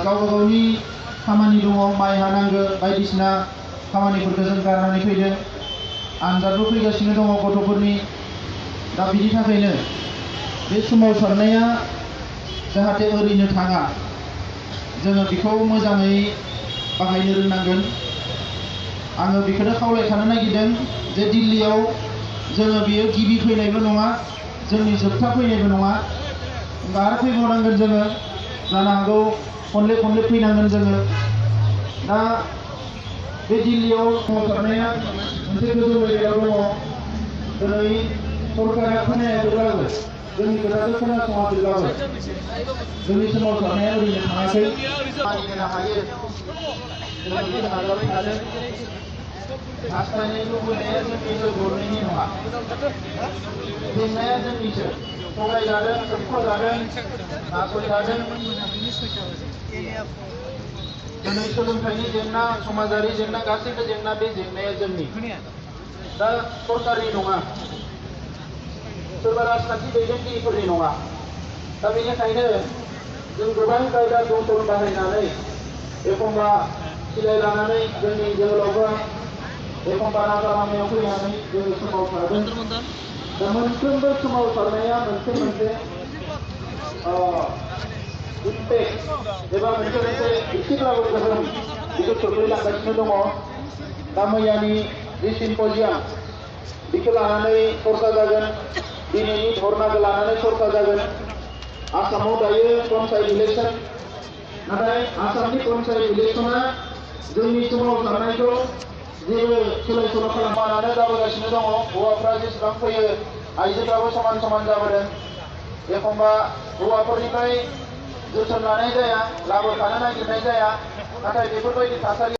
गावबा गावनि खामानि दङ, माइ हानांगौ बायदिसिना खामानिफोरखौ जों गारनानै फैदों। आनजादबो फैगासिनो दङ गथ'फोरनि। दा बिनि थाखायनो बे सोमावसारनाया जाहाथे ओरैनो थाङा, जोङो बेखौ मोजाङै बाहायनो रोंनांगोन। आङो बेखौनो खावलायखानो नागिरदों जे दिल्लीयाव जोङो बियो गिबि फैनायबो नङा, जोंनि जोबथा फैनायबो नङा। आरो फैबावनांगोन जोङो, जानो हागौ खनले खनले फैनांगोन जोङो। दा बे दिल्लीयाव सोमावसारनाया मोनसे गोजौ लेभेलाव दङ। दिनै सरकारा खोनायाखैब्लाबो, जोंनि खोथाखौ खोनासङाखैब्लाबो जोंनि सोमावसारनाया ओरैनो थाङाखै। मानिनो हायो, जों बे नाजाबाय थादों। हास्थायनाय लुबैनाया जोंनि जौगानायनि नङा, जेंनाया जोंनिसो। थगायजादों, सोबख'जादों, नासयजादों। दिनै सोलोंथाइनि जेंना, समाजारि जेंना, गासैबो जेंना, बे जेंनाया जोंनि, दा सरकारनि नङा, सोरबा राजखान्थि दैदेनगिरिफोरनि नङा। दा बेनिखायनो जों गोबां कायदा कौशल बाहायनानै, एखमबा सिलाय लानानै जोंनि जोहोलावफोरा एखमबा राजा लामायाव फैनानै जोङो सोमावसारदों। दा मोनफ्रोमबो सोमावसारनाया मोनसे मोनसे इम्पेक्ट एबा मोनसे एसेब्लाबो गोहोम बेखौ खोख्लैलांगासिनो दङ। दा मैयानि जि सिम्प'जियाम, बेखौ लानानै चर्चा जागोन। दिनैनि धर्नाखौ लानानै चर्चा जागोन। आसामाव दायो पन्चायत इलेक्सन, नाथाय आसामनि पन्चायत इलेक्सना जोंनि सोमावसारनायखौ जेबो सोलाय सोल' खालामानो जाबोगासिनो दङ। हौवाफ्रा जेसेबां फैयो, आइजोफ्राबो समान समान जाबोदों। एखमबा हौवाफोरनिफ्राय जोथोन लानाय जाया, लाबोफानो नागिरनाय जाया। नाथाय बेफोरबायदि थासारि